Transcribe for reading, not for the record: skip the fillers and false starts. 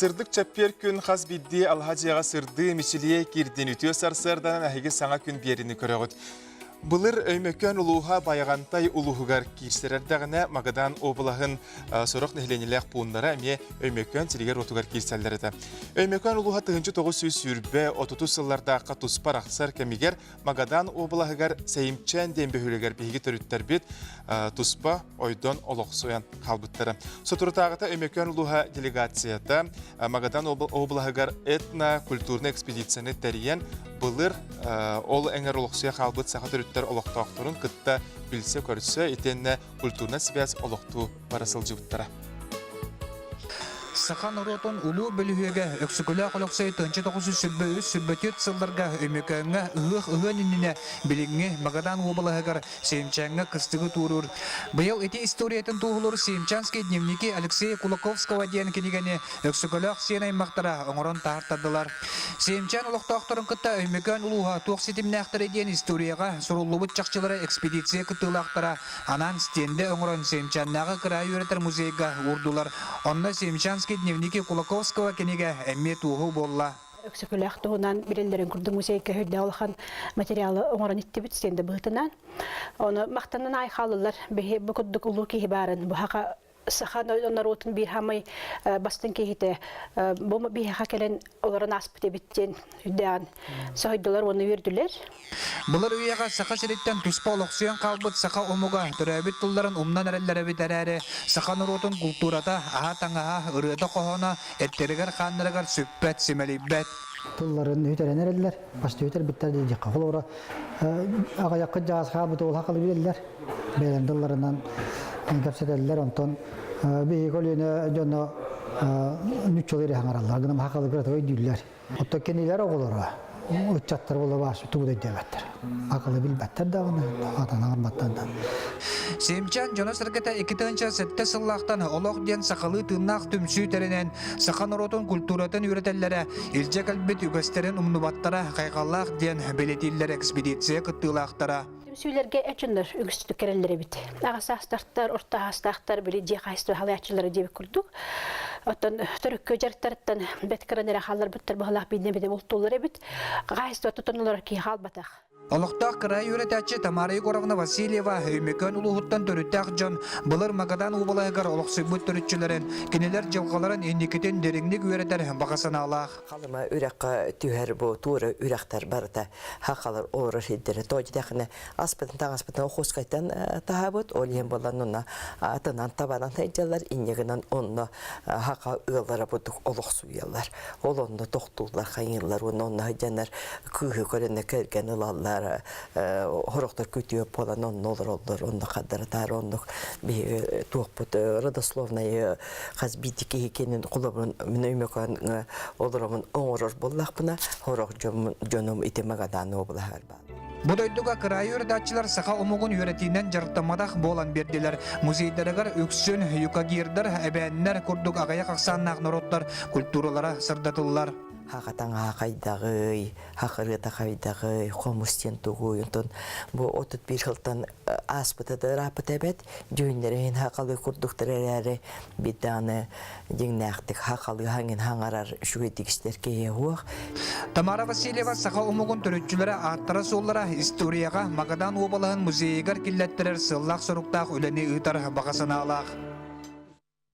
Сырдык чэппиэр күн хас биирдии алаһа дьиэҕэ сырдыы, мичилийэ киирдин үтүө сарсыарданан эһиги саҥа күн биэриини көрөҕүт. Былыр Өймөкөөн улууһа Байаҕантай улууһугар киирсэр эрдэҕинэ Магадан облаһын сорох нэһилиэнньэлээх пууннара эмиэ Өймөкөөн сиригэр-уотугар киирсэллэр этэ. Өймөкөөн улууһа 1920-30 сыллардаахха туспа арахсар кэмигэр Магадан облаһыгар Сэйимчээн диэн бөһүөлэгэр биһиги төрүттэрбит туспа ойдон олохсуйан хаалбыттара. Соторутааҕыта Өймөкөөн улууһа делегацията Магадан облаһыгар этно-культурнай экспедицияны тэрийэн былыр ол эҥэр олохсуйа хаалбыт саха төрүттэр олохтоохторун кытта билсэ-көрсө итиэннэ культурнай связь олохтуу бара сылдьыбыттара. Саха норуотун улуу бөлүһүөгэ Өксөкүлээх Өлөксөй 1923-24 сылларга Өймөкөөҥҥө ыһыах ыһыан иннинэ билиҥҥи Магадан уобалаһыгар Сеймчаҥҥа кыстыгы туоруур. Быйыл ити историятын туоһулуур Сеймчанские дневники Алексея Кулаковского диэн кинигэни Өксөкөлөөх сиэн аймахтара оҥорон таһаартардылар. Сеймчан олохтоохторун кытта Өймөкөөн улууһа туох ситимнээхтэрэ диэн историяҕа суруллубут чахчылары экспедиция кыттыылаахтара анаан стендэ оҥорон Сеймчаннааҕы кыраайы үөрэтэр музейга уурдулар. Онно Сеймчанские дневники Кулаковского кинигэ эмиэ туоһу буолла. Өксөкүлээх туһунан билэллэрин курдук музейга үрдээх улахан материалы оҥорон иттибит стендэ быһытынан. Ону махтанан аай хаалылар. Биһи бу курдук улуу киһи баарын бу хака саха норуотун биир хамай бастыҥ киһитэ бу биһиэхэ кэлэн олорон ааспыт эбит диэн үрдээҕин соһуйдулар уонна үөрдүлэр. Былыр үйэҕэ Саха сириттэн туспа олохсуйан хаалбыт саха омуга төрөөбүт тылларын умнан эрэллэр эбит эрээри, саха норуотун култуурата, аһа-таҥаһа, ырыата-хоһооно эттэригэр-хааннарыгар сүппэт, симэлийбэт. Тылларын үтэрэн эрэллэр, бастыы үтэрбиттэр диэххэ. Холобура, аҕыйаххыт дьаас хаалбыт ол хахалы билэллэр. Бэйэлэрин тылларынан кэпсэтэллэр. Онтон биһиги көлүөнэ дьоно нуччалыы эрэ хаҥараллар, гынан хахалы кыратык өйдүүллэр. Оттон кинилэр оҕолоро, ыччаттар буола баасы тугу да өйдөөбөттөр. Акылы билбэттэр даҕаны, атан аҕырбаттар да. Симчан дьоно-сэргэтэ 2007 сыллаахтан олох диэн сахалыы тыыннаах түмсүү тэринэн саха норуотун культуратын үөрэтэллэрэ, илдьэ кэлбит үгэстэрин умнубаттара хайҕаллаах диэн бэлиэтииллэр экспедиция кыттыылаахтара. Түмсүүлэргэ эчиннэр үгүстүк кэлэллэр эбит. Аҕа саастаахтар, орто саастаахтар, били дьиэ хаһайыстыба халааччылара диэбит курдук. Оттон төрүккү дьарыктарыттан бэт кыран эрэ хаалларбыттар быһалаах биирдэ бэдэм ултууллар эбит. Хаһайыстыба тутан киһи хаалбатах. Олохтоох кыраай үөрэтээччи Тамара Егоровна Васильева Өймөкөөн улууһуттан төрүттээх дьон былыр Магадан уобалаһыгар олохсуйбут төрүччүлэрин, кинилэр дьылҕаларын инникитин дириҥник үөрэтэр баҕа санаалаах. Халыма үрэххэ түһэр бу туора үрэхтэр барыта хахалар олорор сирдэрэ тоодьутэхинэ аспытын таҥаспытын охуускайтан таһаабыт ол иһин буолан онно атынан табанан сылдьаллар инньэ гынан онно хаха ыаллара бурдук олохсуйаллар ол онно тохтууллар хайыыллар уонна онно сылдьаннар кыыһы көрөннө кэргэн ылаллар хорохтор күтүө буолан онно олороллор онно хаддаратаары оннук биһиги туохпут родословнайы хас биирдии киһи киэнин холобурун мин өймөкөөн олоромун оҥорор буоллахпына сорох дьонум ити Магадан уобалаһар баар. Бу дойдуга кыраайы үөрэтээччилэр саха омугун үөрэтиинэн дьарыктамматах буолан биэрдилэр. Музейдарыгар үксүн юкагирдар, эбээннэр курдук аҕыйах ахсааннаах норуоттар культуралара сырдатыллар. Хаха таҥаһа хайдаҕый, хахырыата хайдаҕый, хомус диэн тугуй, онтон бу 31 сылтан ааспыта да ырааппыта эбэт, дьүһүннэрэ иһин хахалыы курдуктар эрээри биир даҕаны дьиҥнээхтик хахалыы хаҥын хаҥарар үчүгэйдик истэр киһи суох. Тамара Васильева саха омугун төрүччүлэрэ ааттара-суоллара историяҕа Магадан уобалаһын музейыгар киллэттэрэр сыаллаах-соруктаах үлэни ыытар баҕа санаалаах.